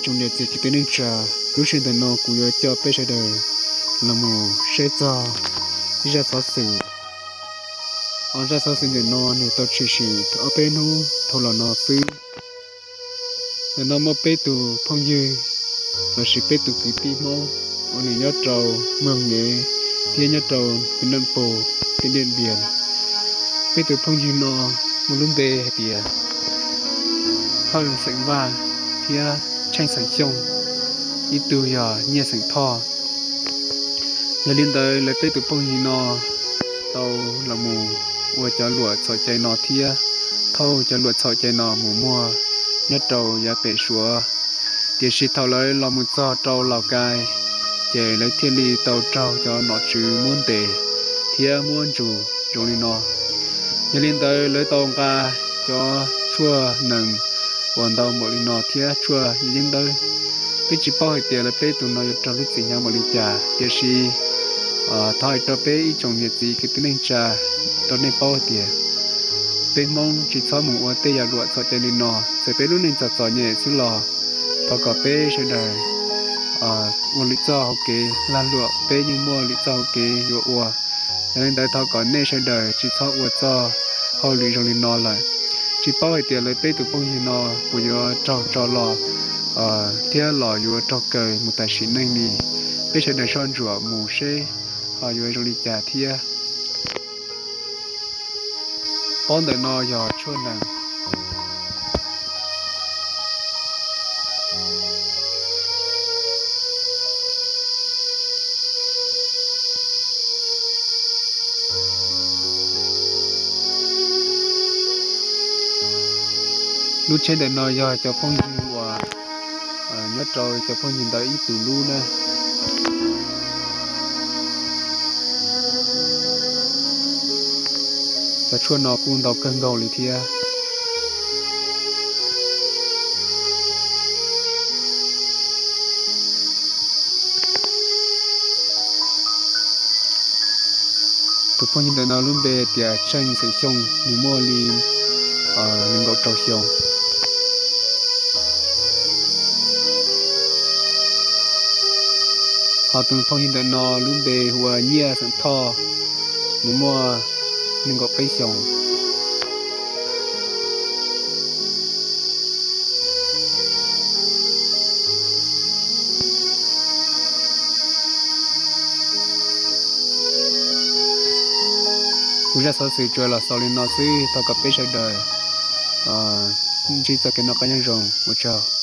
Tsoom niam txiv kwv tij neej tsa, lub sij hawm ntawm no kuv yuav coj peb sawv daws los mus saib txog ib zaj xov xwm. Ob zaj xov xwm ntawm no nws tau tshwm sim ob peb hnub dhau los no xwb. Ntawm no muaj peb tus phooj ywg lossis peb tus kwv tij Hmoob uas nws nyob rau Moos Nyev thiab nyob rau Hwv Nam Pus, Tiaj Diaj Npias. Peb tus phooj ywg no muaj lub npe hais tias Hawj xeem Vaj thiab Tsheej xeem Xyooj, ib tug yog Nyiaj xeem Thoj. Yog li ntawd lawv peb tus phooj ywg no tau los mus ua cov luam txhaum cai no thiab thauj cov luam txhaum cai no mus muag nyob rau yav pem Suav. Tiam sis thaum lawv los mus txog rau Laus Kais, ces lawv thiaj li tau raug cov nom tswv muab ntes thiab muab ntsuj zoo li no. Yog li ntawd lawv tau nqa cov tshuaj nees uas ntau npaum li no thiab tshuaj yeeb dawb. Peb tsis paub hais tias lawv peb tus no yuav raug lub txim hnyav npaum li cas, tiam sis thov hais rau peb ib tsoom niam txiv kwv tij neej tsa, rau nej paub hais tias peb Hmoob tsis txhob mus ua tej yam luam txhaum cai li no. Txawm peb lub neej txom txom nyem xwb los thov kom peb sawv daws ua lwm txoj hauv kev, lag luam peb yeej muaj lwm txoj hauv kev yuav ua. Yog li ntawd thov kom nej sawv daws tsis txhob ua txoj hauj lwm zoo li no lawm. Tsis paub hais tias lawv peb tus phooj ywg no puas yuav raug tso los thiab los yuav raug kaw mus tas sim neej li. Peb sawv daws soj ntsuam mus seb ho yuav zoo li cas thiab. Pob ntawm no yog tshuaj nees. Lub tsheb ntawm no yog cov phooj ywg uas nyob rau cov phooj ywg ntawd ib tug lub na. Cov tshuaj no kuj ntau kawg nkaus li thiab. Tus phooj ywg ntawm no lub npe tias Tsheej xeem Xyooj, nws muaj li nees nkaum rau xyoo. Ho tus phooj ywg ntawm no lub npe hu ua Nyiaj xeem Thoj, nws muaj nees nkaum peb xyoos. Kuv zaj xov xwm tsuas los xaus li no xwb, thov kom peb sawv daws ntsib txoj kev noj qab nyob zoo, ua tsaug.